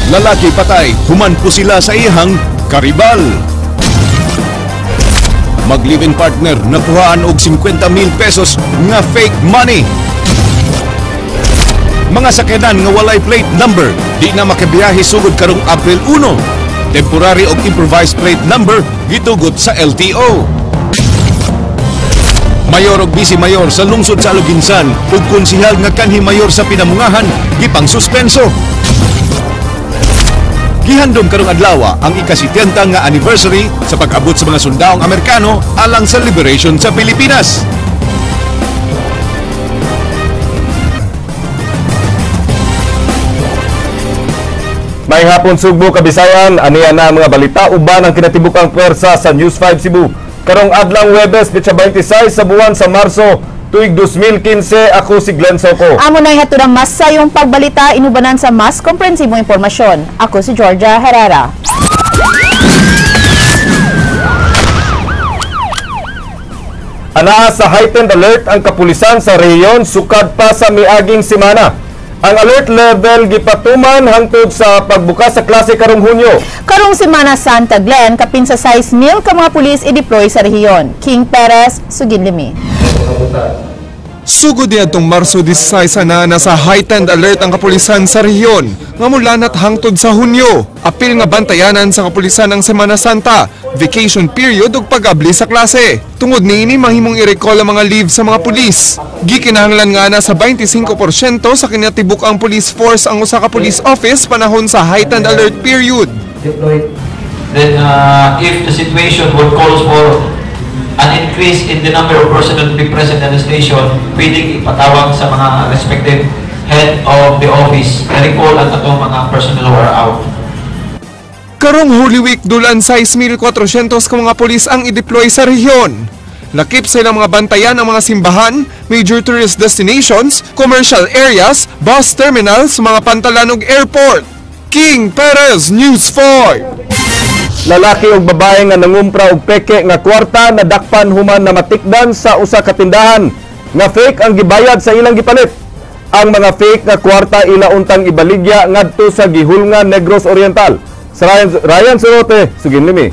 Lalaki patay, human po sila sa iyang karibal. Mag-live-in partner nakuhaan og 50 mil pesos nga fake money. Mga sakyanan nga walay plate number di na makabiyahe sugod karong April 1. Temporary og improvised plate number gitugot sa LTO. Mayor og vice mayor sa lungsod sa Aloguinsan ug konsehal nga kanhi mayor sa Pinamungahan gipang suspenso. Gihandom karong adlaw ang ika-70 nga anniversary sa pag-abot sa mga sundaong Amerikano alang sa liberation sa Pilipinas. May hapon Sugbo, Kabisayan, aniya na ang mga balita uban ang kinatibukang pwersa sa News 5 Cebu. Karong adlang Huwebes, petsa 26 sa buwan sa Marso, tuig 2015, ako si Glenn Soco. Amo na ihaturang mas sayong pagbalita inubanan sa mas komprehensibong impormasyon. Ako si Georgia Herrera. Anaa sa heightened alert ang kapulisan sa rehiyon sukad pa sa miaging semana. Ang alert level gipatuman hangtod sa pagbukas sa klase karong Hunyo. Karong Semana Santa, Glenn, kapin sa 6,000 ka mga pulis i-deploy sa rehiyon. King Perez, Suginlimi. Sugod niadtong Marso 16 na nasa heightened alert ang kapulisan sa rehiyon nga mulanat hangtod sa Hunyo. Apil nga bantayanan sa kapulisan ang Semana Santa, vacation period ug pag-abli sa klase. Tungod niini mahimong i-recall ang mga leave sa mga pulis. Gikinahanglan nga na sa 25% sa kinatibuk ang police force ang usa ka police office panahon sa heightened alert period. Then if the situation would call for an increase in the number of personnel to be present at the station, pwedeng ipatawag sa mga respective head of the office na recall ang atong mga personnel who are out. Karong Holy Week, dulan 6,400 ka mga pulis ang i-deploy sa rehiyon. Lakip sa ilang mga bantayan ang mga simbahan, major tourist destinations, commercial areas, bus terminals, mga pantalan ug airport. King Perez, News 5. Lalaki ug babae nga nangumpra og peke nga kwarta nadakpan human na matikdan sa usa ka tindahan nga fake ang gibayad sa ilang gipalit. Ang mga fake nga kwarta ila untang ibaligya ngadto sa Gihulngan, Negros Oriental. Sa Ryan Sorote, Suginlimi.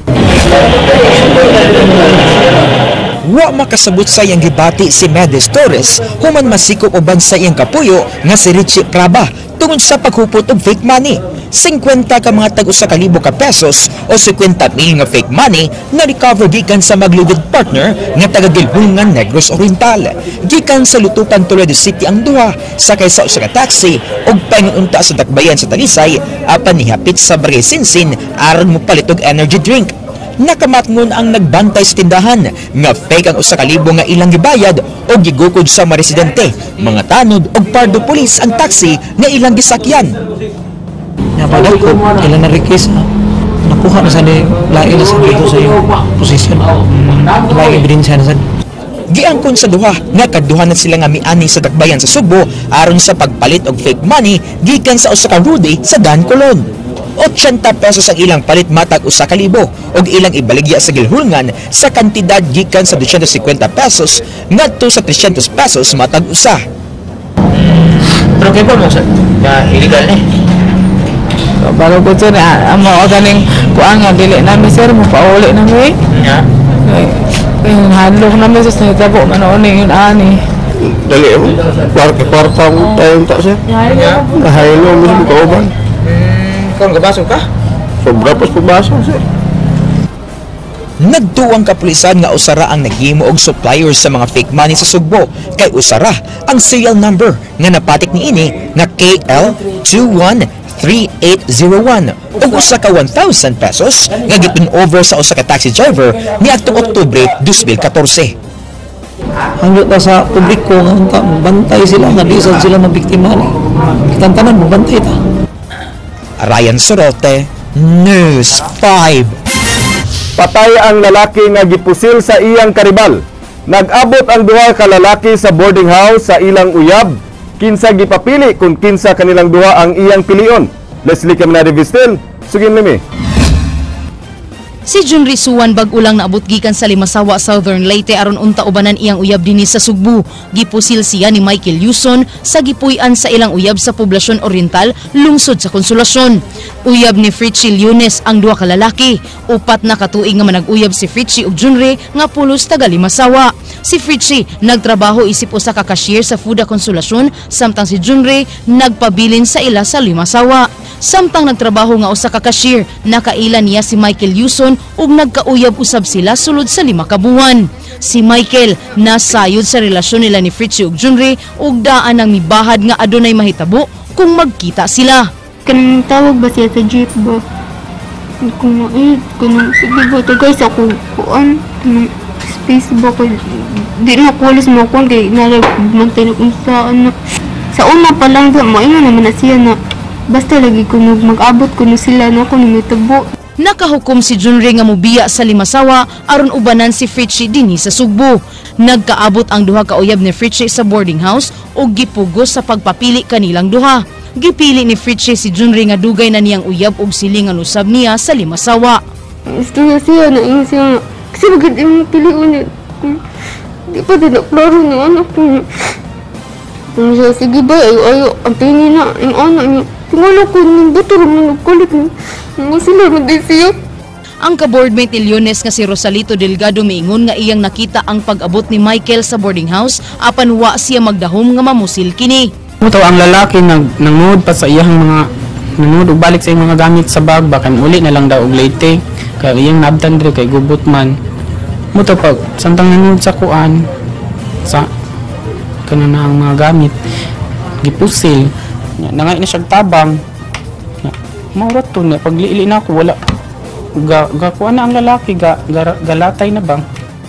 Wa makasabot sa iyang gibati si Medes Torres human masikop uban sa iyang kapuyo nga si Richie Praba tungod sa paghupot og fake money. 50 ka mga tag usa ka libo ka pesos o 50 mil nga fake money na recover gikan sa maglugod partner nga taga Gilhungan, Negros Oriental. Gikan sa Lutupan, Toledo City ang duha sakay sa usa ka taxi ug paingon unta sa dakbayan sa Talisay apan nihapit sa Barangay Sinsin aron mopalit og energy drink. Nakamatngon ang nagbantay sa tindahan nga fake ang usa ka libo nga ilang gibayad og gigukod sa mga residente, mga tanod og pardo pulis ang taxi nga ilang gisakyan. Napadagko, ilang na-request na nakuha na sa ni lain na sa dito sa iyong posisyon. Lain ebidensya na sa Giangkon sa duha nga kaduha na sila nga miani sa dakbayan sa Sugbo aron sa pagpalit og fake money gikan sa usa ka Rudy sa Dan Colon. 80 pesos ang ilang palit matag usa ka libo og ilang ibaligya sa Gilhulngan sa kantidad gikan sa 250 pesos ngadto sa 300 pesos matag usa. Pero kay pa mo sa na illegal ni. Bago ko sir, amo ako ganing kuang nga dili nami sir, mopauli nami. Yeah. Handlok nami sa nitabo man ni yun ani. Dali mo. Kwarta mo tayo ta sir. Nahaylo mo sa kauban. Kung gabaso ka? Sobra pas pagbaso sir. Nagtuwang kapulisan nga usara ang naghimo og supplier sa mga fake money sa Sugbo kay usara ang serial number nga napatik niini nga KL213801 ug usa ka 1,000 pesos nga gitun over sa usa ka taxi driver niadtong Oktubre 2014. Hangyo ta sa publiko nga unta mobantay sila nga di sad sila mabiktima ni. Kitang tanan mobantay ta. Ryan Sorote, News 5. Patay ang lalaki nga gipusil sa iyang karibal. Nag-abot ang duha ka lalaki sa boarding house sa ilang uyab. Kinsa gipapili kung kinsa kanilang duha ang iyang pilion. Leslie Caminade Vistel, Suginlimi. Si Junri Suwan bag-o lang naabot gikan sa Limasawa, Southern Leyte aron unta ubanan iyang uyab dinhi sa Sugbo. Gipusil siya ni Michael Yuson sa gipuy-an sa ilang uyab sa Poblasyon Oriental, lungsod sa Konsolasyon. Uyab ni Fritchie Lunes ang duha ka lalaki. 4 na katuig nga manag-uyab si Fritchie ug Junri nga pulos taga Limasawa. Si Fritchie nagtrabaho isip usa ka cashier sa Fuda Konsolasyon, samtang si Junri nagpabilin sa ila sa Limasawa. Samtang nagtrabaho nga usa ka cashier, nakaila niya si Michael Yuson ug nagkauyab usab sila sulod sa 5 ka buwan. Si Michael nasayod sa relasyon nila ni Fritchie ug Junri ug daan ang mibahad nga adunay mahitabo kung magkita sila. Kanang tawag ba siya sa jeep ba? Kung kanang sige ba tagay sa akong kuan, kanang space ba kay di na ko halos makuan kay nalagmantay na kung saan na. Sa una pa lang ba, maingon naman na siya na basta lagi ko mag-abot ko na sila na ako namitabo. Nakahukom si Junri nga mobiya sa Limasawa aron ubanan si Fritchie dinhi sa Sugbo. Nagkaabot ang duha ka uyab ni Fritchie sa boarding house ug gipugos sa pagpapili kanilang duha. Gipili ni Fritchie si Junri nga dugay na niyang uyab ug silingan usab niya sa Limasawa. Gusto niya siya na ingon siya nga, kasi maganda yung piliun niya. Di pa din na klaro ni anak ko. Ano siya, sige ba, ayo, ayo, ang tingin na, yung anak niya. Tingala ko, yung buto rin, nagkulit niya. Mga sila, hindi siya. Ang kaboardmate ni Leones nga si Rosalito Delgado miingon nga iyang nakita ang pag-abot ni Michael sa boarding house apan wa siya magdahom nga mamusil kini. Ito ang lalaki nangud pa sa iyang mga nangud og balik sa iyang mga gamit sa bag ba kay uli na lang daw og Leyte kay iyang nabtan diri kay gubot man. Muto pag samtang nangud sa kuan sa kanang ang mga gamit gipusil nangay na siyang tabang. Maurat to na pagliili na ako wala ga kuan na ang lalaki ga, ga galatay na bang.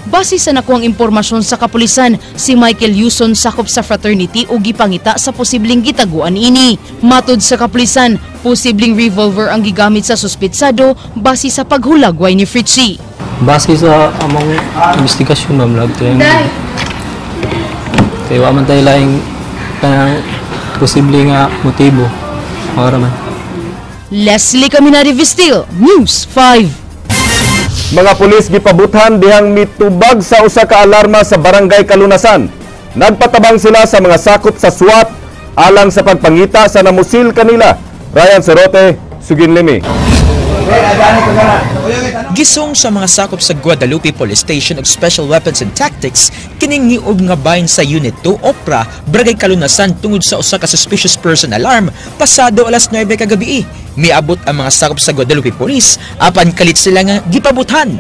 Base sa nakuhang impormasyon sa kapulisan, si Michael Yuson sakop sa fraternity o gipangita sa posibleng gitaguan ini. Matod sa kapulisan, posibleng revolver ang gigamit sa suspitsado base sa paghulagway ni Fritchie. Base sa among investigasyon ma'am lag kay wa man tayo laing kanang posible nga motibo para man. Leslie Caminari Vistil, News 5. Mga pulis gipabuthan dihang mitubag sa usa ka alarma sa Barangay Kalunasan. Nagpatabang sila sa mga sakop sa SWAT alang sa pagpangita sa namusil kanila. Ryan Sorote, Suginlimi. Gisong sa mga sakop sa Guadalupe Police Station og Special Weapons and Tactics kining niub nga bahin sa Unit 2 Opra, Barangay Kalunasan tungod sa usa ka suspicious person alarm pasado alas 9 kagabi. Miabot ang mga sakop sa Guadalupe Police apan kalit sila nga gipabuthan.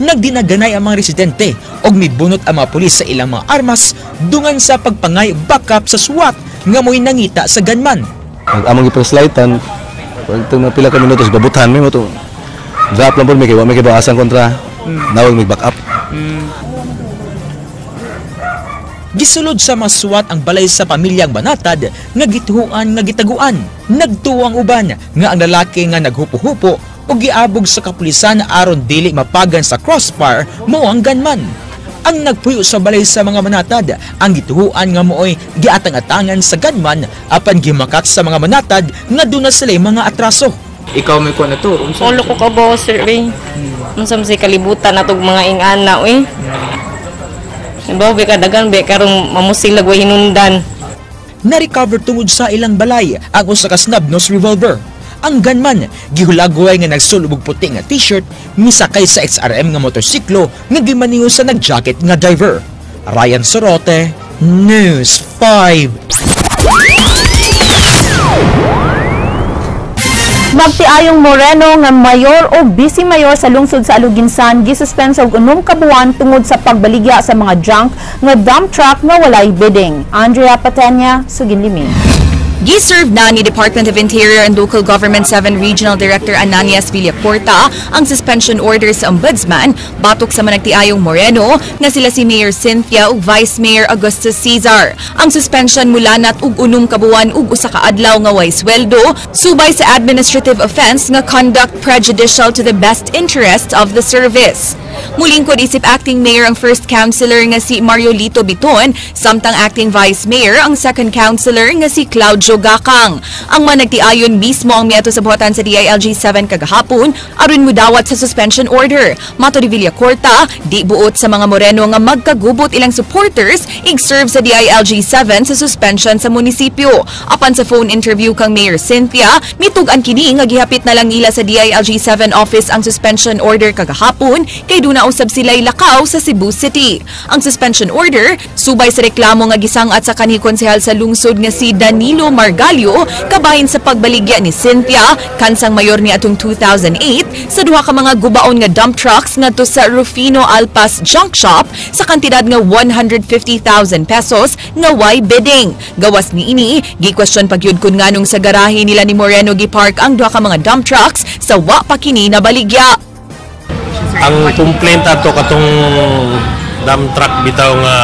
Nagdinaganay ang mga residente og mibunot ang mga pulis sa ilang mga armas dungan sa pagpangay og backup sa SWAT nga mo'y nangita sa gunman. Among gipreslightan pag pila ka minutos babuthan mi mo to. Drop lang po mi kay wa mi kay baasan kontra. Nawag mi back up. Gisulod sa mga SWAT ang balay sa pamilyang Banatad nga gituhuan nga gitaguan. Nagtuo ang uban nga ang lalaki nga naghupo-hupo o giabog sa kapulisan aron dili mapagan sa crossfire mo ang gunman. Ang nagpuyo sa balay sa mga Manatad ang gituhuan nga mooy giatang-atangan sa gunman apan gimakat sa mga Manatad nga duna sila'y mga atraso. Ikaw may kuha na to. Ulo ko kabaw, sir, eh. Unsa man say kalibutan natog mga ingana, eh. Diba, be kadagan, be karong mamusilag way hinundan. Na-recover tungod sa ilang balay ang usa ka snub-nose revolver. Ang gunman, gihulagway nga nagsulub og puti nga t-shirt, misakay sa XRM nga motorsiklo nga gimaniho sa nagjacket nga driver. Ryan Sorote, News 5. Magtiayong Moreno nga mayor o vice mayor sa lungsod sa Aluginsan gisuspend og 6 ka buwan tungod sa pagbaligya sa mga junk nga dump truck nga walay bidding. Andrea Patenya, Suginlimi. Giserve na ni Department of Interior and Local Government 7 Regional Director Ananias Villacorta ang suspension order sa Ombudsman batok sa managtiayong Moreno nga sila si Mayor Cynthia ug Vice Mayor Augustus Cesar. Ang suspension mula nat og 6 ka buwan ug usa ka adlaw nga way sweldo subay sa administrative offense nga conduct prejudicial to the best interest of the service. Mulingkod isip acting mayor ang first councilor nga si Mariolito Biton, samtang acting vice mayor ang second councilor nga si Claudio Jojo Gakang. Ang managtiayon mismo ang miadto sa buhatan sa DILG 7 kagahapon aron mudawat sa suspension order. Mato ni Villacorta, di buot sa mga Moreno nga magkagubot ilang supporters ig-serve sa DILG 7 sa suspension sa munisipyo. Apan sa phone interview kang Mayor Cynthia, mitug-an kini nga gihapit na lang nila sa DILG 7 office ang suspension order kagahapon kay duna usab sila'y lakaw sa Cebu City. Ang suspension order subay sa reklamo nga gisangat sa kanhi konsehal sa lungsod nga si Danilo Margalio kabahin sa pagbaligya ni Cynthia kansang mayor ni atong 2008 sa duha ka mga gubaon nga dump trucks ngadto sa Rufino Alpas Junk Shop sa kantidad nga 150,000 pesos nga way bidding. Gawas niini, gikwestiyon pagyud kun nganong sa garahe nila ni Moreno gipark ang duha ka mga dump trucks sa wa pa kini nabaligya. Ang complaint ato katong dump truck bitaw nga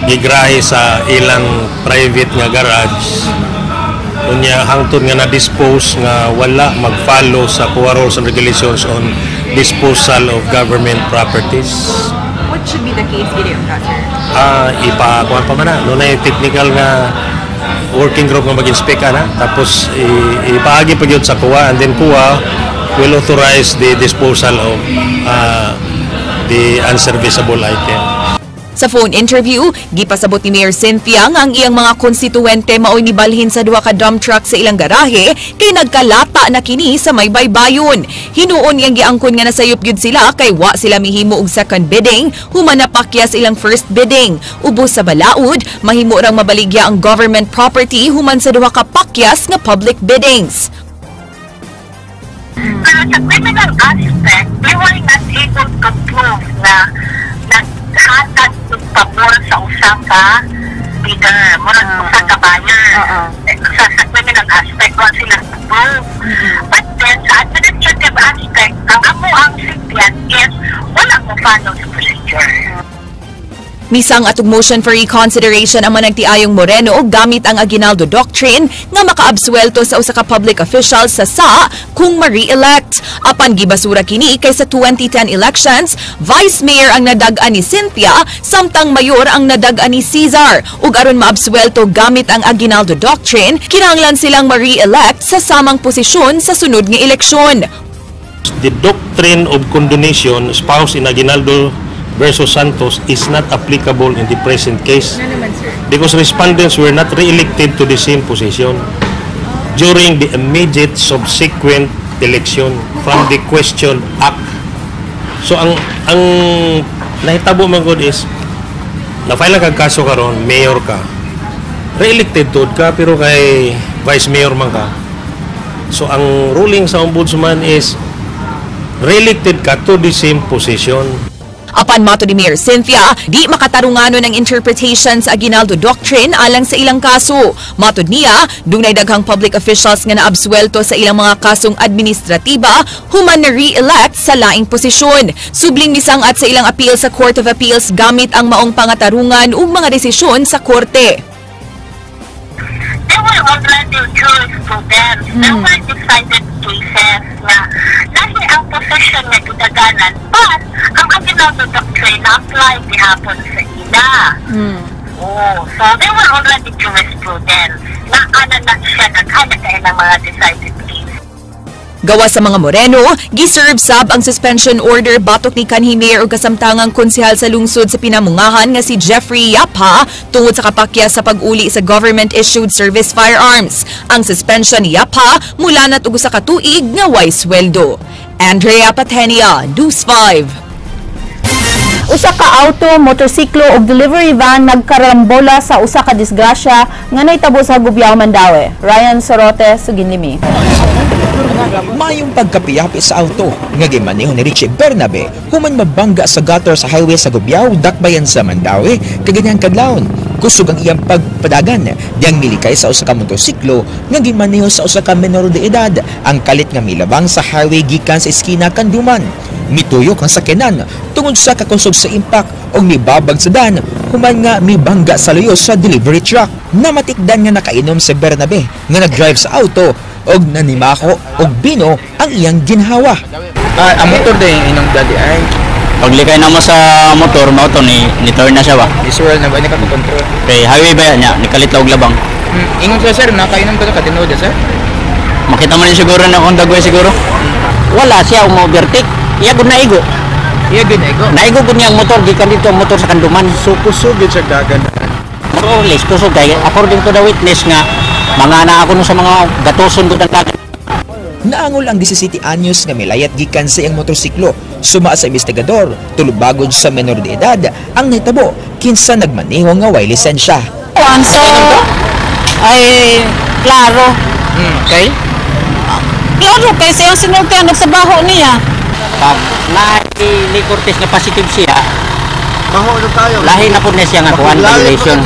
gigrahe sa ilang private nga garage, unya hangtod nga na-dispose nga wala mag-follow sa COA rules and regulations on disposal of government properties. What should be the case gid sir? Ipa kuan pa man na no na technical nga working group nga mag-inspect ana, tapos ipaagi pa gyud sa COA and then COA will authorize the disposal of the unserviceable item. Sa phone interview, gipasabot ni Mayor Cynthia nga ang iyang mga konstituente maoy nibalhin sa duha ka dump truck sa ilang garahe kay nagkalata na kini sa may baybayon. Hinuon iyang giangkon nga nasayop gyud sila kay wa sila mihimo og second bidding human napakyas ilang first bidding. Ubos sa balaod, mahimo rang mabaligya ang government property human sa duha ka pakyas nga public biddings. Pero sa criminal aspect, they were not able to prove na naghatag og pabor sa usa ka bidder, murag usa ka buyer. Sa criminal aspect, wa sila prove. But then, sa administrative aspect, ang amo ang sintian is wala mo follow sa procedure. Misang atong motion for reconsideration ang managtiayong Moreno gamit ang Aguinaldo Doctrine nga makaabsuelto sa usa ka public official sa kung ma-re-elect. Apan gibasura kini kay sa 2010 elections, vice mayor ang nadag-an ni Cynthia samtang mayor ang nadag-an ni Cesar. Ug aron maabsuelto gamit ang Aguinaldo Doctrine, kinahanglan silang ma-re-elect sa samang posisyon sa sunod nga eleksyon. The doctrine of condonation espoused in Aguinaldo versus Santos is not applicable in the present case because respondents were not re-elected to the same position during the immediate subsequent election from the question act. So ang nahitabo man gud is na-file kag kaso karon, mayor ka, re-elected tud ka pero kay vice mayor man ka. So ang ruling sa ombudsman is re-elected ka to the same position. Apan mato ni Mayor Cynthia, di makatarunganon ang interpretation sa Aguinaldo Doctrine alang sa ilang kaso. Matod niya, dunay daghang public officials nga naabsuelto sa ilang mga kasong administratiba human na re-elect sa laing posisyon. Subling misangat sa ilang appeal sa Court of Appeals gamit ang maong pangatarungan ug mga desisyon sa korte. They were already jurisprudence. There were decided cases na lahi ang position nga gidaganan, but ang Aguinaldo Doctrine na apply gihapon sa ila. Oh, so they were already jurisprudence. Na ana na siya daghan na kay ng mga decided case. Gawa sa mga Moreno, giserve sab ang suspension order batok ni kanhi mayor ug kasamtangang konsehal sa lungsod sa Pinamungahan nga si Jeffrey Yapha tungod sa kapakya sa pag-uli sa government-issued service firearms. Ang suspension ni Yapha mula na og usa ka tuig nga way sweldo. Andrea Patenia, News 5. Usa ka auto, motorsiklo ug delivery van nagkarambola sa usa ka disgrasya nga nahitabo sa Gubiao, Mandaue. Ryan Sorote, Suginlimi. Mayong pagkapiyapi sa auto nga gimaneho ni Richie Bernabe human mabangga sa gutter sa highway sa Gubiao, Dakbayan sa Mandaue kaganihang kadlawon. Kusog ang iyang pagpadagan diyang milikay sa usa ka motorsiklo nga gimaneho sa usa ka menor de edad ang kalit nga milabang sa highway gikan sa eskina Kanduman. Mituyok ang sakyanan tungod sa kakusog sa impact og mibabag sa dan human nga mibangga sa luyo sa delivery truck. Namatikdan nga nakainom si Bernabe nga nag-drive sa auto og nanimako og bino ang iyang ginhawa. Ah, ang motor din inong daddy ay. Paglikay na mo sa motor, mao to ni turn na siya ba. Visual na ba ni ka control? Kay highway ba niya, nikalit og labang. Ingon sila, sir, nakainom ka katinuod, sir. Makita mo rin siguro na akong dagway siguro. Wala siya umo-overtake. Iya gud naigo. Iya gud naigo. Naigo gud niya ang motor gikan dito ang motor sa Kanduman. So kusog gid siya dagan. More or less kusog kay according to the witness nga mga naa ako no sa mga gatuson gud ang dagan. Naangol ang 17 anyos nga milayat gikan sa iyang motorsiklo. Suma sa investigador, tulubagod sa menor de edad ang nahitabo kinsa nagmaneho nga way lisensya. So, ay, klaro. Kay? Klaro, kay siyang sinultian, nagsabaho niya. Pag na ni Cortez nga positive siya, lahi na po na siya nga kuan violation.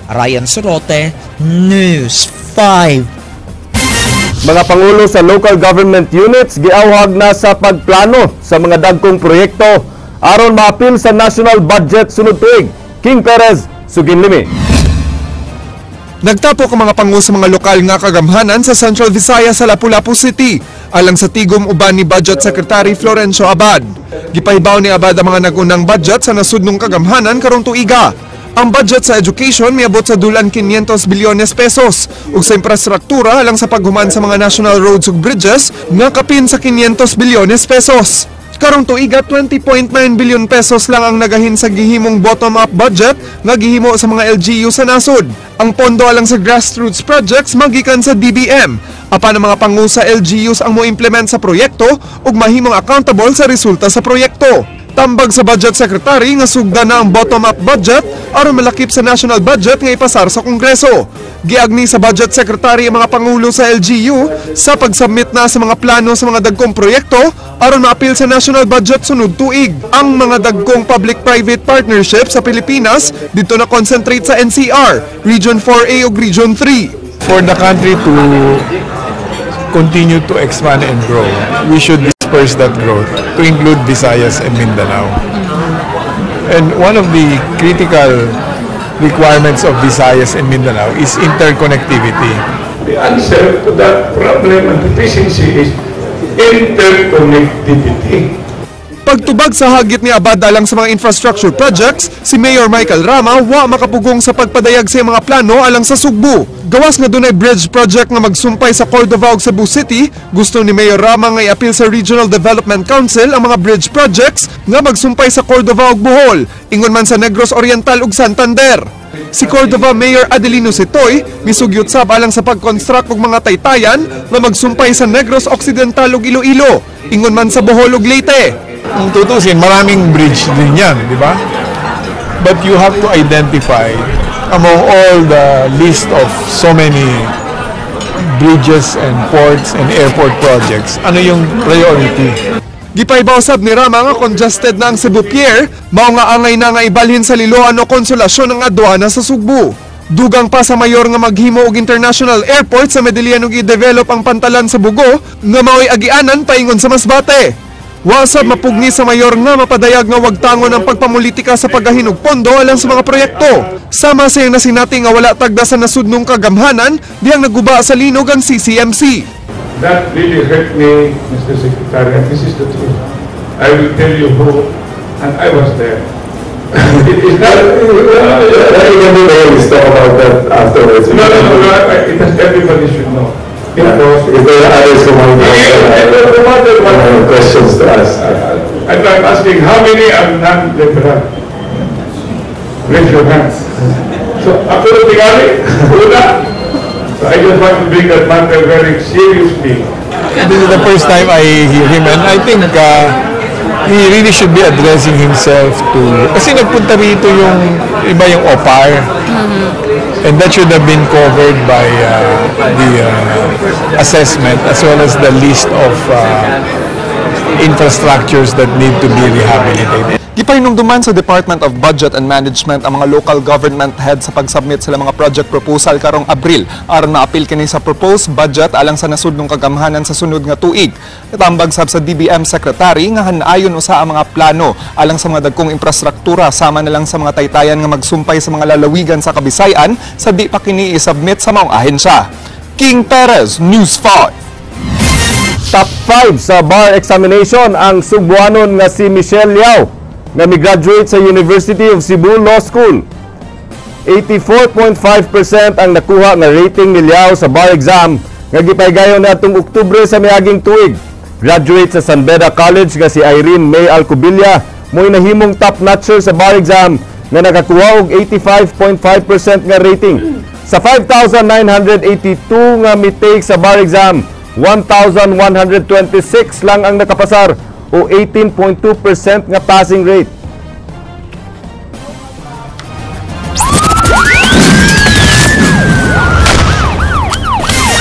Ryan Sorote, News 5. Mga pangulo sa local government units giawhag na sa pagplano sa mga dagkong proyekto aron maapil sa national budget sunod tuig. King Perez, Suginlimi. Nagtapok ang mga pangu sa mga lokal nga kagamhanan sa Central Visayas sa Lapu-Lapu City alang sa tigom uban ni Budget Secretary Florencio Abad. Gipahibaw ni Abad ang mga nagunang budget sa nasudnong kagamhanan karong tuiga. Ang budget sa education miabot sa dulan 500 bilyones pesos ug sa infrastruktura alang sa paghuman sa mga national roads ug bridges nga kapin sa 500 bilyones pesos. Karong tuiga, 20.9 billion pesos lang ang nagahin sa gihimong bottom-up budget nga gihimo sa mga LGU sa nasod. Ang pondo alang sa grassroots projects magikan sa DBM. Apan ang mga pangu sa LGUs ang mo-implement sa proyekto ug mahimong accountable sa resulta sa proyekto. Tambag sa Budget Secretary nga sugda na ang bottom-up budget aron malakip sa national budget nga ipasar sa Kongreso. Giagni sa Budget Secretary ang mga pangulo sa LGU sa pagsubmit na sa mga plano sa mga dagkong proyekto aron maapil sa national budget sunod tuig. Ang mga dagkong public-private partnership sa Pilipinas dito na concentrate sa NCR, Region 4A ug Region 3. For the country to continue to expand and grow, we should disperse that growth to include Visayas and Mindanao. And one of the critical requirements of Visayas and Mindanao is interconnectivity. The answer to that problem and deficiency is interconnectivity. Pagtubag sa hagit ni Abad alang sa mga infrastructure projects, si Mayor Michael Rama wa makapugong sa pagpadayag sa mga plano alang sa Sugbo. Gawas nga dunay bridge project nga magsumpay sa Cordova ug Cebu City, gusto ni Mayor Rama nga iapil sa Regional Development Council ang mga bridge projects nga magsumpay sa Cordova ug Bohol, ingon man sa Negros Oriental ug Santander. Si Cordova Mayor Adelino Sitoy misugyot sab alang sa pag-construct og mga taytayan nga magsumpay sa Negros Occidental ug Iloilo, ingon man sa Bohol ug Leyte. Kung tutusin, maraming bridge din yan, di ba? But you have to identify among all the list of so many bridges and ports and airport projects, ano yung priority? Gipahibaw sab ni Rama nga congested na ang Cebu Pier, mao nga angay na nga ibalhin sa Liloan o Konsolasyon ang aduana sa Sugbo. Dugang pa sa mayor nga maghimo og international airport sa Medellin ug i-develop ang pantalan sa Bugo nga mao'y agianan paingon sa Masbate. Wa sab mapugni sa mayor nga mapadayag nga wagtangon ang pagpamulitika sa paggahin og pondo alang sa mga proyekto. Sama sa iyang nasinati nga wala tagda sa nasudnong kagamhanan dihang naguba sa linog ang CCMC. That really hurt me, Mr. Secretary, and this is the truth. I will tell you who, and I was there. It is not. You can do is talk about that afterwards. No, it has, everybody should know. Because if there are others who might have questions to ask. And I'm asking, how many are non-liberal? Raise your hands. So, ako na tingali, una. So I just want to bring that matter very seriously. This is the first time I hear him, and I think he really should be addressing himself to... Kasi nagpunta rito yung iba, yung OPAR. And that should have been covered by the assessment as well as the list of infrastructures that need to be rehabilitated. Gipahinumduman sa Department of Budget and Management ang mga local government head sa pagsubmit sila mga project proposal karong Abril aron maapil kini sa proposed budget alang sa nasudnong kagamhanan sa sunod nga tuig. Tambag sab sa DBM Secretary nga hanayon usa ang mga plano alang sa mga dagkong infrastruktura sama na lang sa mga taytayan nga magsumpay sa mga lalawigan sa Kabisayan sa di pa kini isubmit sa maong ahensya. King Perez, News 5. Top 5 sa bar examination ang Sugbuanon nga si Michelle Liao nga mi-graduate sa University of Cebu Law School. 84.5% ang nakuha nga rating ni Liao sa bar exam nga gipaygayon niadtong Oktubre sa miaging tuig. Graduate sa San Beda College nga si Irene May Alcubilla mo'y nahimong top notcher sa bar exam nga nakakuha og 85.5% nga rating. Sa 5,982 nga mitake sa bar exam, 1,126 lang ang nakapasar o 18.2% nga passing rate.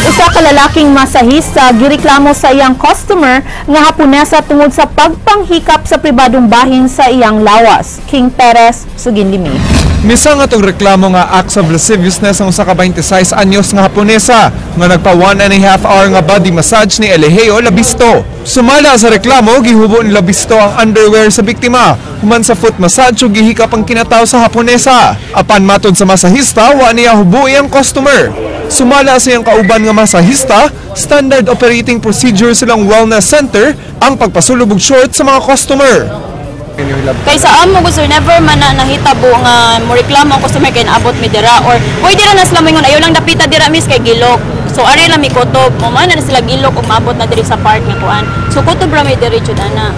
Usa ka lalaking masahista gireklamo sa iyang customer nga Haponesa tungod sa pagpanghikap sa pribadong bahin sa iyang lawas. King Perez, Suginlimi. Misang atong reklamo nga acts of lasciviousness ang usa ka 26 anyos nga Haponesa nga nagpa 1.5 hour nga body massage ni Eleheo Labisto. Sumala sa reklamo, gihubo ni Labisto ang underwear sa biktima. Human sa foot massage ug gihikap ang kinataw sa Haponesa. Apan matod sa masahista, wa niya hubui ang customer. Sumala sa iyang kauban nga masahista, standard operating procedure silang wellness center ang pagpasulob og short sa mga customer. Kay sa amo ko sir, never man na nahitabo nga mo reklamo ang customer kay naabot mi dira or pwede ra na sila moingon ayaw lang dapita dira miss kay gilok. So ari lang mi kutob, mo man na sila gilok ug maabot na diri sa part nga kuan. So kutob ra mi diri jud ana.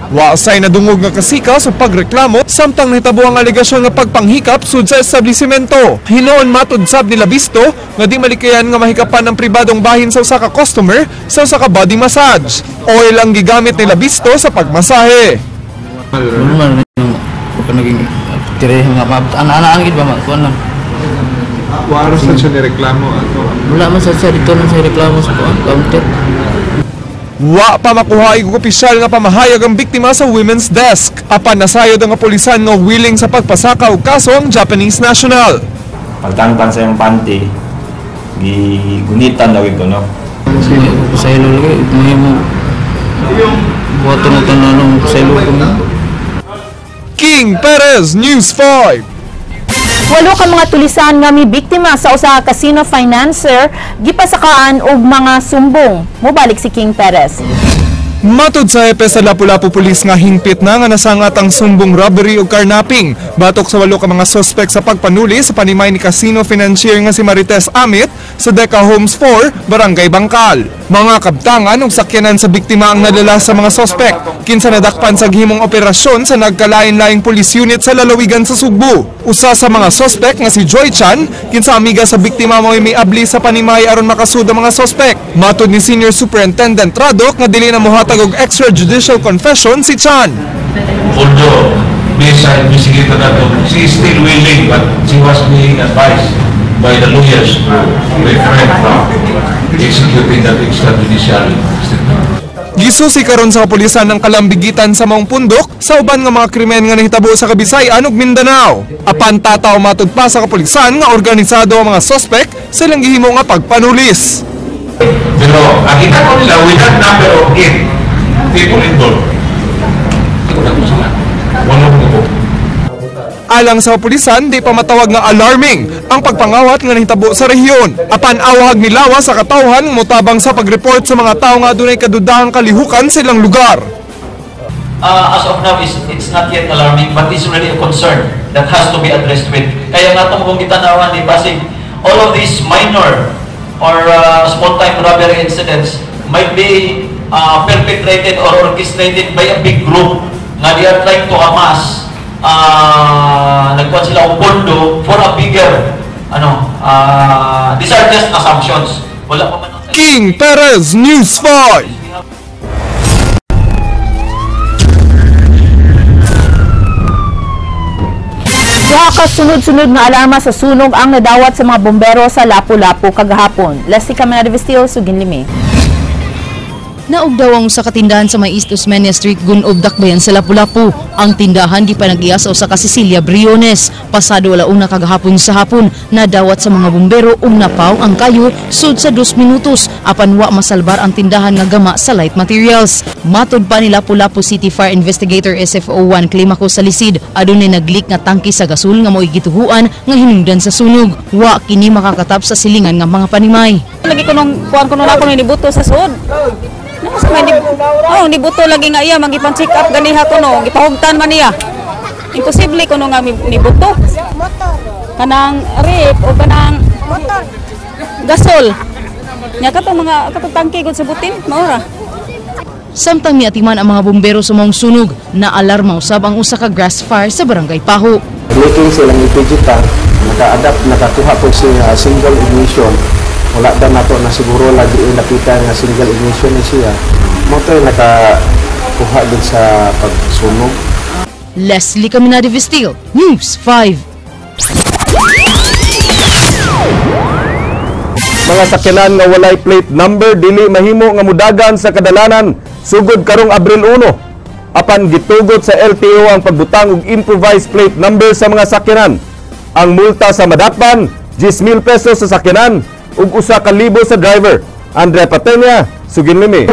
Wa say nadungog nga kasika sa pagreklamo samtang nahitabo ang alegasyon nga pagpanghikap sud sa establishmento. Hinuon matud sab ni Labisto nga di malikayan nga mahikapan ang pribadong bahin sa usa ka customer sa usa ka body massage. Oil ang gigamit ni Labisto sa pagmasahe. Normal yung naging tire nga ana-ana gid ba kuan lang. Wa sa siya ni reklamo ato. Wala man sa siya dito man sa reklamo sa kuan counter. Wa pa makuha og opisyal nga pamahayag ang biktima sa women's desk. Apan nasayod ang kapulisan nga willing sa pagpasaka og kaso ang Japanese national. Pagtangtang sa iyang panty, gigunitan daw ito, no? Sa ilo lagi mahimo buhaton na tanan sa ilo ko. King Perez, News 5. Walo ka mga tulisan nga mibiktima sa usa ka casino financer gipasakaan og mga sumbong. Mobalik si King Perez. Matod sa hepe sa Lapu-Lapu Police nga hingpit na nga nasangat ang sumbong robbery o carnapping. Batok sa 8 ka mga suspek sa pagpanuli sa panimay ni casino financier nga si Marites Amit sa Deca Homes 4, Barangay Bangkal. Mga kabtangan ug sakyanan sa biktima ang nadala sa mga suspek. Kinsa nadakpan sa gihimong operasyon sa nagkalain-laing police unit sa lalawigan sa Sugbo. Usa sa mga suspek nga si Joy Chan, kinsa amiga sa biktima mo'y miabli sa panimay aron makasud ang mga suspek. Matod ni Senior Superintendent Radok nga dili na mohatag og extrajudicial confession si Chan. Although based sa investigator nato, she is still willing but she was being advised by the lawyers to refrain from executing that extrajudicial statement. Gisusi karon sa kapulisan ng kalambigitan sa maong pundok sa uban nga mga krimen nga nahitabo sa Kabisayan ug Mindanao. Apan tataw matud pa sa kapulisan nga organisado ang mga suspek sa ilang gihimo nga pagpanulis. Pero ang kita ko nila with that number of 8 people involved. Alang sa kapulisan, di pa matawag nga alarming ang pagpangawat nga nahitabo sa rehiyon. Apan awhag nilawa sa katawhan motabang sa pagreport sa mga tawo nga adunay kadudahang kalihukan sa ilang lugar. As of now, it's not yet alarming, but it's really a concern that has to be addressed with. Kaya nga itong kung gitanawan ni Pasig, all of these minor or small-time robbery incidents might be perpetrated or orchestrated by a big group nga they are trying to amass nagkuhan sila og pondo for a bigger these are just assumptions. Wala pa man. King Perez, News 5. Duha ka sunod-sunod nga alarma sa sunog ang nadawat sa mga bombero sa Lapu-Lapu kagahapon. Leslie Caminada Vestil, Suginlimi. Naugdaw ang usa ka tindahan sa may East Osmeña Street, Gunob, Dakbayan sa Lapu-Lapu. Ang tindahan gipanag-iya sa usa ka Cecilia Briones. Pasado 1:00 kagahapon sa hapon, nadawat sa mga bumbero ug napaw ang kayo sud sa 2 minutos apan wa masalbar ang tindahan nga gama sa light materials. Matod pa ni Lapu-Lapu City Fire Investigator SFO1 Climaco Salisid, adunay nagleak nga tangki sa gasol nga mo'y gituhuan nga hinungdan sa sunog. Wa kini makakatap sa silingan nga mga panimay. Lagi ko nung kuan ko nung ako nibuto sa sud. Oh, nibuto lagi nga iya magipan check up ganiha ko no, gipahugtan man niya. Imposible ko no nga nibuto. Kanang rep o kanang gasol. Nya katong mga katong tangke gud sa butin, maura. Samtang miatiman ang mga bumbero sa maong sunog, na alarma usab ang usa ka grass fire sa Barangay Paho. Leaking silang LPG tank, naka-adapt, nakakuha po siya single ignition. Wala daw nato na siguro lagi lapitan nga single ignition ni siya. Mo to nakakuha din sa pagsunog. Leslie Caminade Vestil, News 5. Mga sakyanan nga walay plate number dili mahimo nga mudagan sa kadalanan sugod karong Abril 1. Apan gitugot sa LTO ang pagbutang og improvised plate number sa mga sakyanan. Ang multa sa madakpan 10,000 pesos sa sakyanan ug 1,000 sa driver. Andrea Patenia, sugin limi.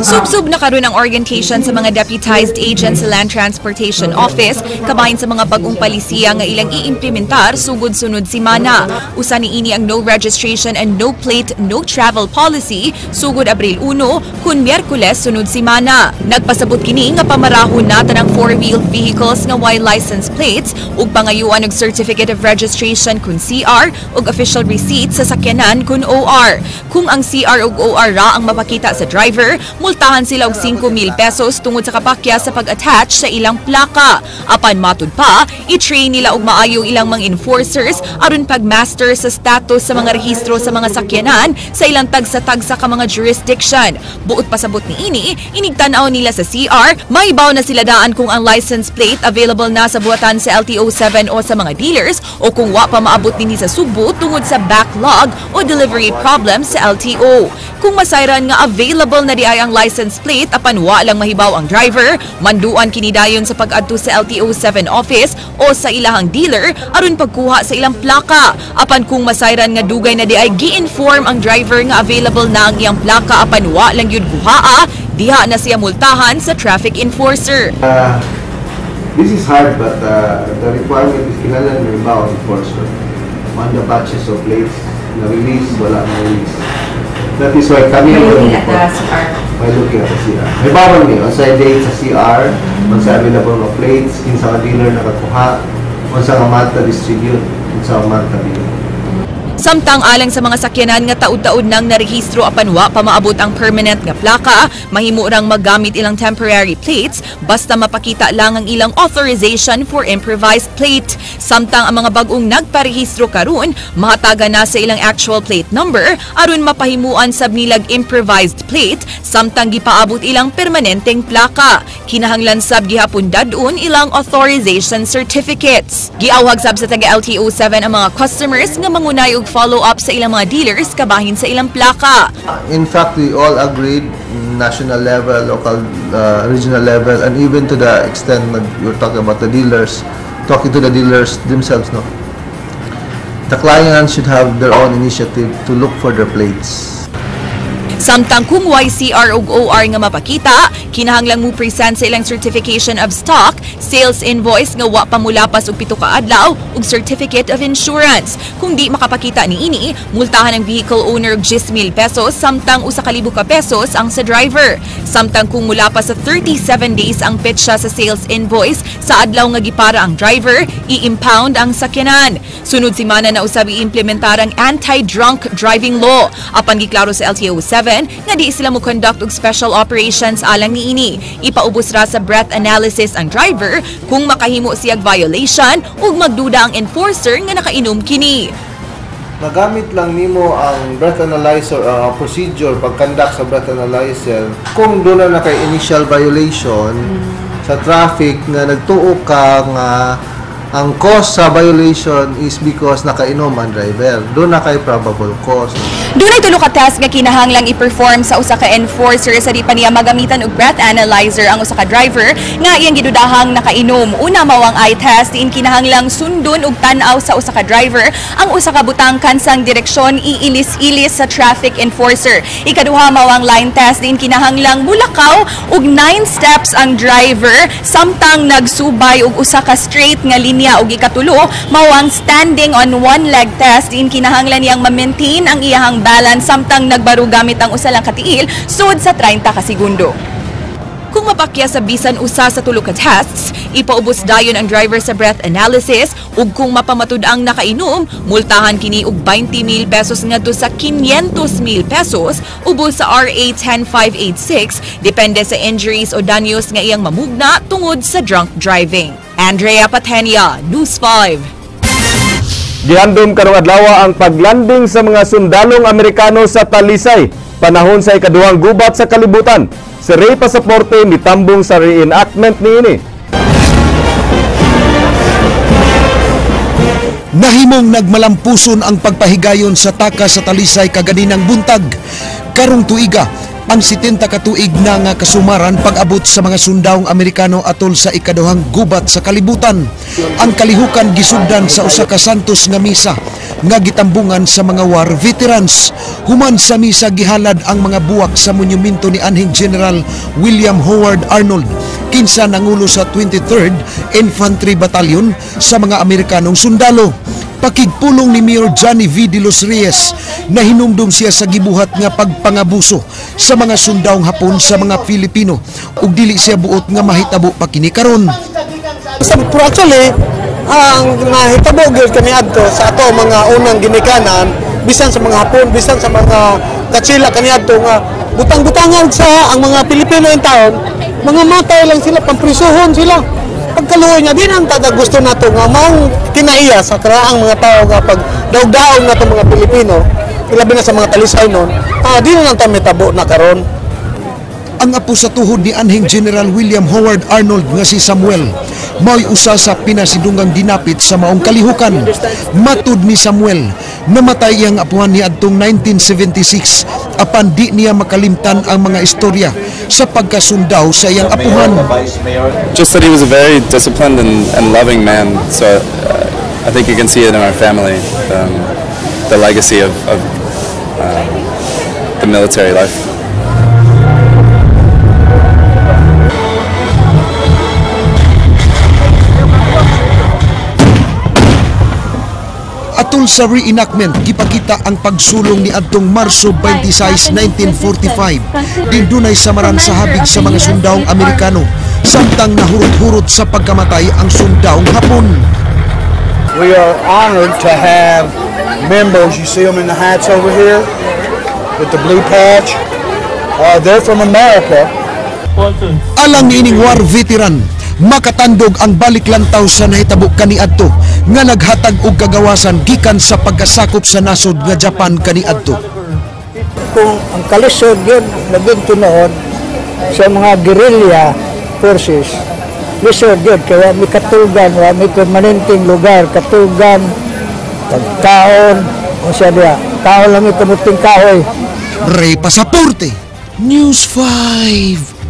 Subsub na karon ang orientation sa mga deputized agents sa Land Transportation Office kabahin sa mga bagong palisiya nga ilang iimplementar sugod sunod simana. Usa niini ang no registration and no plate, no travel policy sugod Abril 1 kun Miyerkules sunod simana. Nagpasabot kini nga pamarahon na tanang four-wheeled vehicles nga way license plates ug pangayuan og certificate of registration kun CR ug official receipt sa sakyanan kun OR. Kung ang CR ug OR ra ang mapakita sa driver, multahan sila og 5,000 pesos tungod sa kapakya sa pag-attach sa ilang plaka. Apan matud pa, i-train nila og maayo ilang mga enforcers aron pag-master sa status sa mga rehistro sa mga sakyanan sa ilang tagsa-tagsa ka mga jurisdiction. Buot pasabot niini, inigtan-aw nila sa CR, maibaw na sila daan kung ang license plate available na sa buhatan sa LTO 7 o sa mga dealers o kung wa pa maabot dinhi sa Sugbo tungod sa backlog o delivery problems sa LTO. Kung masayran nga available na di ay ang license plate apan wa lang mahibaw ang driver, manduan kini dayon sa pag-adto sa LTO 7 office o sa ilahang dealer aron pagkuha sa ilang plaka. Apan kung masayran nga dugay na di ay gi-inform ang driver nga available na ang iyang plaka apan wa lang yun kuhaa, diha na siya multahan sa traffic enforcer. This is hard, but the requirement is kinahanglan may bawo enforcer on the batches of plates na release, wala na release. That is why kami By ang looking at the CR. By looking at the CR. May bawal ni, on sa date sa CR, on sa available nga plates, kinsa nga dealer nakakuha, on sa nga month na distribute, kinsa nga month na bill. Samtang alang sa mga sakyanan nga taud-taud nang narehistro apan wa pa maabot ang permanent nga plaka, mahimo rang maggamit ilang temporary plates basta mapakita lang ang ilang authorization for improvised plate. Samtang ang mga bag-ong nagparehistro karon, mahatagan na sa ilang actual plate number aron mapahimuan sab nilag improvised plate samtang gipaabot ilang permanenteng plaka. Kinahanglan sab gihapon dadun ilang authorization certificates. Giawhag sab sa taga LTO 7 ang mga customers nga mangunay og follow-up sa ilang mga dealers kabahin sa ilang plaka. In fact, we all agreed, national level, local, regional level, and even to the extent that you're talking about the dealers, talking to the dealers themselves, no? The client should have their own initiative to look for their plates. Samtang kung YCR ug OR nga mapakita, kinahanglang mo present sa ilang certification of stock, sales invoice nga wa pa mulapas og 7 ka adlaw ug certificate of insurance. Kung di makapakita niini, multahan ang vehicle owner og 10,000 pesos samtang 1,000 ka pesos ang sa driver. Samtang kung mulapas sa 37 days ang petsa sa sales invoice sa adlaw nga gipara ang driver, i-impound ang sakyanan. Sunod semana na usab iimplementar ang anti-drunk driving law. Apan giklaro sa LTO 7 nga di sila mo conduct og special operations alang niini. Ipaubos ra sa breath analysis ang driver kung makahimo siyag violation ug magduda ang enforcer nga nakainom kini. Nagamit lang nimo ang breath analyzer, procedure pag-conduct sa breath analyzer kung doon na kay initial violation sa traffic nga nagtuo ka nga ang cause sa violation is because nakainom ang driver. Doon na kay probable cause. Dunay tulo ka test nga kinahanglang i-perform sa usa ka enforcer sa di pa niya magamitan og breath analyzer ang usa ka driver nga iyang gidudahang nakainom. Una mao ang eye test, diin kinahanglang sundon og tan-aw sa usa ka driver ang usa ka butang kansang direksyon iilis-ilis sa traffic enforcer. Ikaduha mao ang line test, diin kinahanglang mulakaw og 9 steps ang driver samtang nagsubay og usa ka straight nga linya. Og ikatulo mao ang standing on one leg test, diin kinahanglan niyang ma-maintain ang iyahang balance samtang nagbaro gamit ang usa lang ka tiil sud sa 30 ka segundo. Kung mapakya sa bisan usa sa tulo ka tests, ipaubos dayon ang driver sa breath analysis ug kung mapamatud ang nakainom, multahan kini og 20,000 pesos ngadto sa 500,000 pesos ubos sa RA 10586 depende sa injuries o danyos nga iyang mamugna tungod sa drunk driving. Andrea Patenia, News 5. Gihandom karong adlaw ang paglanding sa mga sundalong Amerikano sa Talisay, panahon sa ikaduhang gubat sa kalibutan. Si Ray Pasaporte mitambong sa reenactment niini. Nahimong nagmalampuson ang pagpahigayon sa taka sa Talisay kaganinang buntag. Karong tuiga, ang 70 ka tuig na nga kasumaran pag-abot sa mga sundawong Amerikano atol sa ikaduhang gubat sa kalibutan. Ang kalihukan gisugdan sa usa ka Santos nga misa nga gitambungan sa mga war veterans. Human sa misa gihalad ang mga buwak sa monumento ni anhing General William Howard Arnold, kinsa nangulo sa 23rd Infantry Battalion sa mga Amerikanong sundalo. Pakigpulong ni Mayor Johnny V. De Los Reyes na hinumdum siya sa gibuhat nga pagpangabuso sa mga sundawong Hapon sa mga Filipino ug dili siya buot nga mahitabo pa kini karon. Pero actually, ang nahitabo gyud kami adto sa ato mga unang ginikanan, bisan sa mga Hapon, bisan sa mga Katsila kaniadto nga butang-butangan sa ang mga Pilipino in taon, mga matay lang sila, pamprisuhon sila. Pagkaluoy nga, di nang tada gusto nato nga maong kinaiya sa karaang mga tao nga pag daog-daog nato mga Pilipino, ilabi na sa mga Talisay nun, di na lang tayo mitabo na karon. Ang apo sa tuhod ni anhing General William Howard Arnold nga si Samuel, mao'y usa sa pinasidunggang dinapit sa maong kalihukan. Matud ni Samuel, namatay iyang apuhan ni adtong 1976 apan di niya makalimtan ang mga istorya sa pagkasundaw sa iyang apuhan. Just that he was a very disciplined and loving man, so I think you can see it in our family, the legacy of the military life. Atol sa reenactment, gipakita ang pagsulong ni adtong Marso 26, 1945. Dindunay samaran sa habig sa mga sundawong Amerikano, samtang nahurot-hurot sa pagkamatay ang sundawong Hapon. We are honored to have members, you see them in the hats over here, with the blue patch. They're from America. Alang niining war veteran, makatandog ang baliklantaw sa nahitabo kaniadto nga naghatag og kagawasan gikan sa pagkasakop sa nasod nga Japan kaniadto. Kung ang kalisod yun naging tinuod sa mga guerrilla forces, lisod yun, kaya may katulgan, may permanenteng lugar, katulgan, pagkaon, o siya diya, kaon lang may kamuting kahoy. Ray Pasaporte, News 5.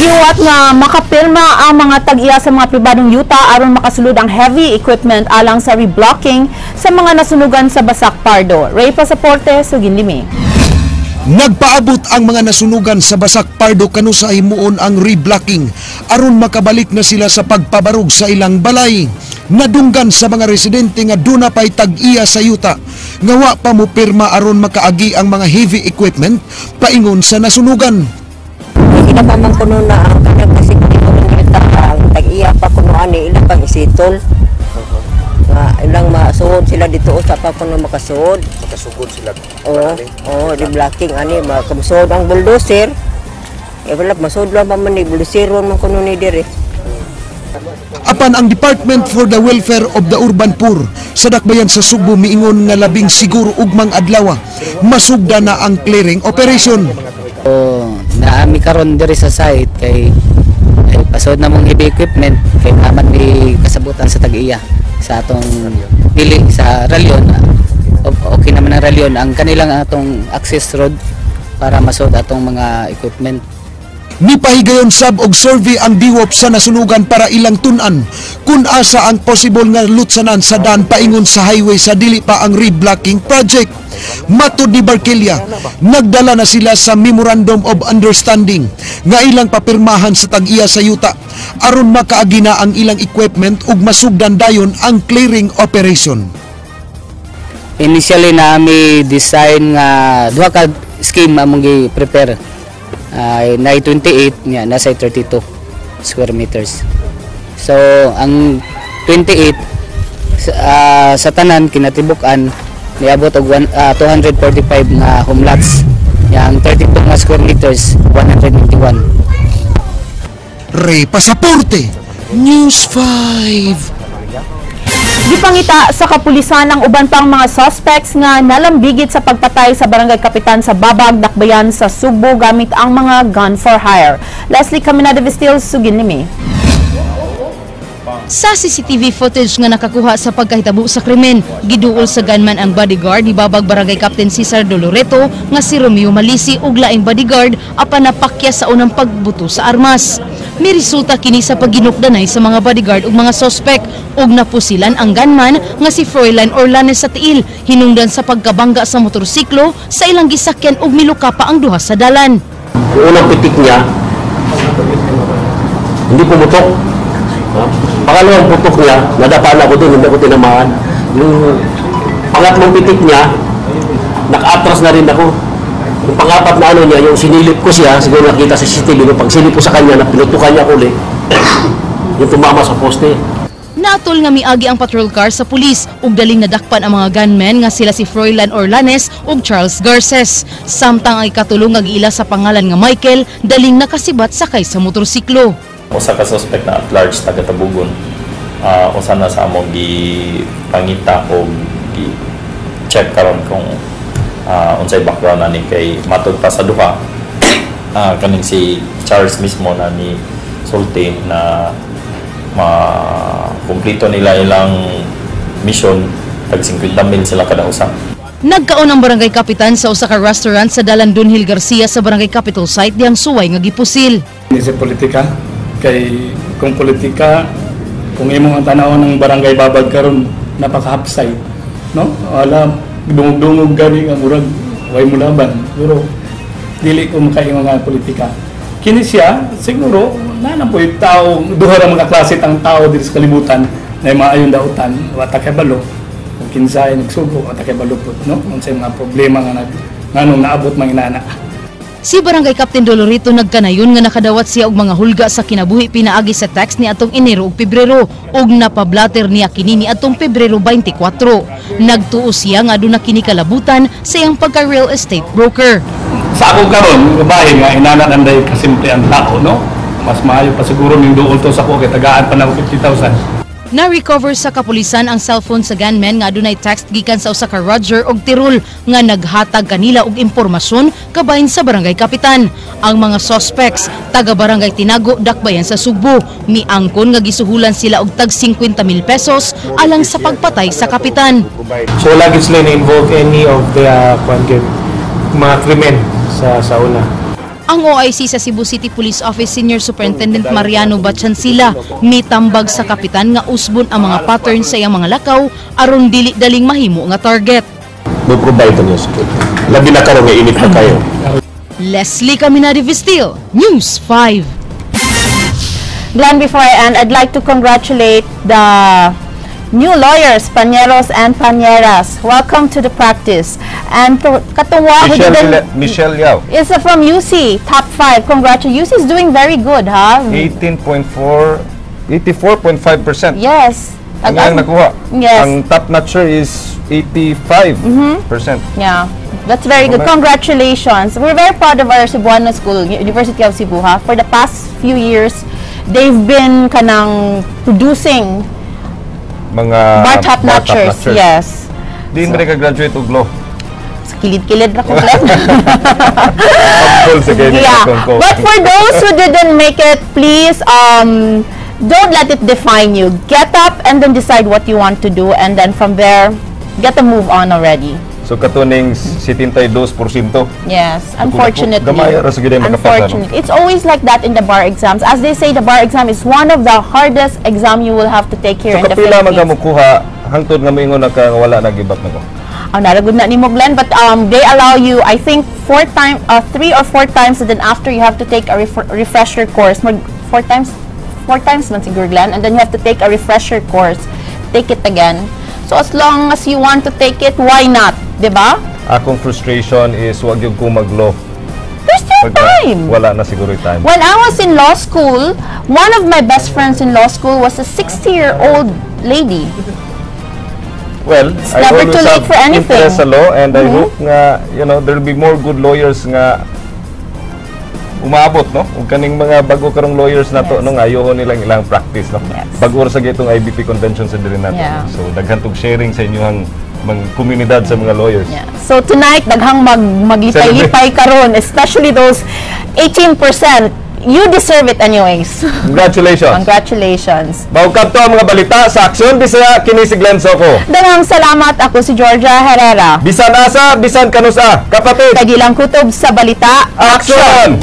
Gihuwat nga makapirma ang mga tag-iya sa mga pribadong yuta aron makasulod ang heavy equipment alang sa reblocking sa mga nasunugan sa Basak Pardo. Ray Pasaporte, Suginlimi. Nagpaabot ang mga nasunugan sa Basak Pardo kanusa himuon ang reblocking aron makabalik na sila sa pagpabarog sa ilang balay. Nadunggan sa mga residente nga duna pay tag-iya sa yuta nga wa pa mo pirma aron makaagi ang mga heavy equipment paingon sa nasunugan. Ila pa man kuno na ang kanang kasi ang tag-iya pa kuno ani ilang pang isitol. Nga ilang masuod sila dito usa pa kuno makasuod. Makasugod sila. Oo, oo, di blocking ani makamusuod ang bulldozer. Eh wala masuod lang pa man ni bulldozer man kuno ni dire. Apan ang Department for the Welfare of the Urban Poor sa dakbayan sa Sugbo miingon nga labing siguro ugmang adlaw masugda na ang clearing operation. So, naami karon diri sa site kay ay pasod na mong heavy equipment kay naman ni kasabutan sa tag-iya sa atong dili sa Ralyon. Okay naman ang Ralyon ang kanilang atong access road para masod atong mga equipment. Nipahigayon sab og survey ang DWOP sa nasunugan para ilang tun-an kung asa ang possible nga lutsanan sa daan paingon sa highway sa dili pa ang reblocking project. Matud ni Barquilla, nagdala na sila sa Memorandum of Understanding nga ilang papirmahan sa tag-iya sa yuta aron makaagi na ang ilang equipment ug masugdan dayon ang clearing operation. Initially na mi design nga duha ka scheme among gi-prepare. Ay 28 nga nasa 32 square meters. So ang 28 sa tanan kinatibuk-an niabot og 245 nga home lots. Ya, ang 32 nga square meters, 191. Ray Pasaporte, News 5. Gipangita sa kapulisan ang uban pang mga suspects nga nalambigit sa pagpatay sa barangay kapitan sa Babag, Dakbayan sa Sugbo gamit ang mga gun for hire. Leslie Caminada Vestil, sugin ni. Sa CCTV footage nga nakakuha sa pagkahitabo sa krimen, giduol sa gunman ang bodyguard ni Babag Barangay Captain Cesar Doloreto nga si Romeo Malisi ug laing bodyguard apan napakya sa unang pagbuto sa armas. Miresulta kini sa pagginukdanay sa mga bodyguard ug mga suspect ug napusilan ang gunman nga si Froilan Orlanes sa tiil hinungdan sa pagkabangga sa motorsiklo sa ilang gisakyan ug miluka pa ang duha sa dalan. Yung unang pitik niya, hindi pumutok. Ha? Pangalawang putok niya, nadapaan ako doon, hindi ako tinamaan. Yung pangatlong pitik niya, naka-atras na rin ako. Yung pangapat na ano niya, yung sinilip ko siya, siguro nakita sa CCTV, yung pagsilip ko sa kanya, na pinutukan niya ako ulit, yung tumama sa poste. Naatol nga miagi ang patrol car sa pulis ug daling nadakpan ang mga gunmen nga sila si Froilan Orlanes ug Charles Garces. Samtang ang ikatulo nga giila sa pangalan nga Michael, daling nakasibat sakay sa motorsiklo. Usa ka suspect na at large taga Tabugon. Usa na sa among gipangita o gi check karon kung unsay background ani kay matud pa sa duha, kaning si Charles mismo na ni sulti na ma-kumpleto nila ilang mission, tag 50 mil sila kada usa. Nagkaon ang barangay kapitan sa usa ka restaurant sa Dalan Dunhill Garcia sa Barangay Capitol Site diyang suway nga gipusil. Hindi sa politika, kay kung politika, kung imong ang tanawon ng Barangay Babag karon, napakahapsay, no? Wala dungog-dungog gani nga murag way mo laban, pero dili ko makaingon nga politika. Kini siya siguro na na po'y tao, duha ra mga klase tang tao diri sa kalibutan na maayon dautan, wa ta kay balo kung kinsay nagsugo, wa ta kay balo pud, no, unsay mga problema nga nag nganong naabot mga inana. Si Barangay Captain Dolorito nagkanayon nga nakadawat siya og mga hulga sa kinabuhi pinaagi sa text ni atong Enero ug Pebrero ug napablatter niya kini ni atong Pebrero 24. Nagtuo siya nga aduna kini kalabutan sa iyang pagka real estate broker. Sa ako karon babae nga inana nanday kasimple ang tao, no, mas maayo pa siguro ning duol to sa ko kay tagaan pa nako 50,000. Na-recover sa kapulisan ang cellphone sa gunman nga adunay text gikan sa usa ka Roger og Tirol nga naghatag kanila og impormasyon kabahin sa barangay kapitan. Ang mga suspects taga Barangay Tinago, Dakbayan sa Sugbo, miangkon nga gisuhulan sila og tag 50 mil pesos alang sa pagpatay sa kapitan. So wala gid sila na-involve any of the kuan gyud, mga krimen sa una. Ang OIC sa Cebu City Police Office Senior Superintendent Mariano Bachansila mitambag sa kapitan nga usbon ang mga pattern sa iyang mga lakaw aron dili daling mahimo nga target. Mo provide niyo security. Labi na karon nga init na kayo. Leslie Caminade Vestil, News 5. Glenn, before I end, I'd like to congratulate the new lawyers, Pañeros and Pañeras. Welcome to the practice. And to Katuwa, who Michelle, didn't, Michelle Yao. Is from UC, top 5. Congratulations. UC is doing very good, huh? 18.4, 84.5%. Yes. Ang nakuha. Yes. Ang top notcher is 85%. Yeah. That's very good. Okay. Congratulations. We're very proud of our Cebuano School, University of Cebu, ha? For the past few years, they've been kanang producing mga bar top bar notchers. top-notchers. Yes. Di ba ka-graduate og law? Sa kilid-kilid ra ko, Glenn. Humble sa kay Yeah. But for those who didn't make it, please don't let it define you. Get up and then decide what you want to do, and then from there, get a move on already. So katuning 72%. Yes, unfortunately. Gamay ra sa gyud ay makapasa, no? Unfortunately. It's always like that in the bar exams. As they say, the bar exam is one of the hardest exam you will have to take here So in the kapila man ka Philippines. mokuha hangtod nga moingon na ka nga wala na give up na ko? Oh, not a good na nimo, Glenn, but they allow you, I think, four time, three or four times, and then after you have to take a refresher course. Four times man siguro, Glenn, and then you have to take a refresher course. Take it again. So as long as you want to take it, why not? 'Di ba? Akong frustration is wag gyud ko mag-law. There's still time. Wala na siguro yung time. When I was in law school, one of my best friends in law school was a 60-year-old lady. Well, I never always too late have for anything. interest sa law and I hope nga, there'll be more good lawyers nga umaabot, no? Ug kaning mga bago karong lawyers nato, no, nga ayohon nilang ilang practice, no? Bago ra sa gitong IBP convention sa diri nato. So daghan tog sharing sa inyong mga komunidad sa mga lawyers. So tonight, daghang maglipay-lipay karon, especially those 18%. You deserve it anyways. Congratulations. Congratulations. Mao kadto ang mga balita sa Aksyon Bisaya, kini si Glenn Soko. Daghang salamat, ako si Georgia Herrera. Bisan asa, bisan kanusa, kapatid. Tag-ilang kutob sa balita. Aksyon!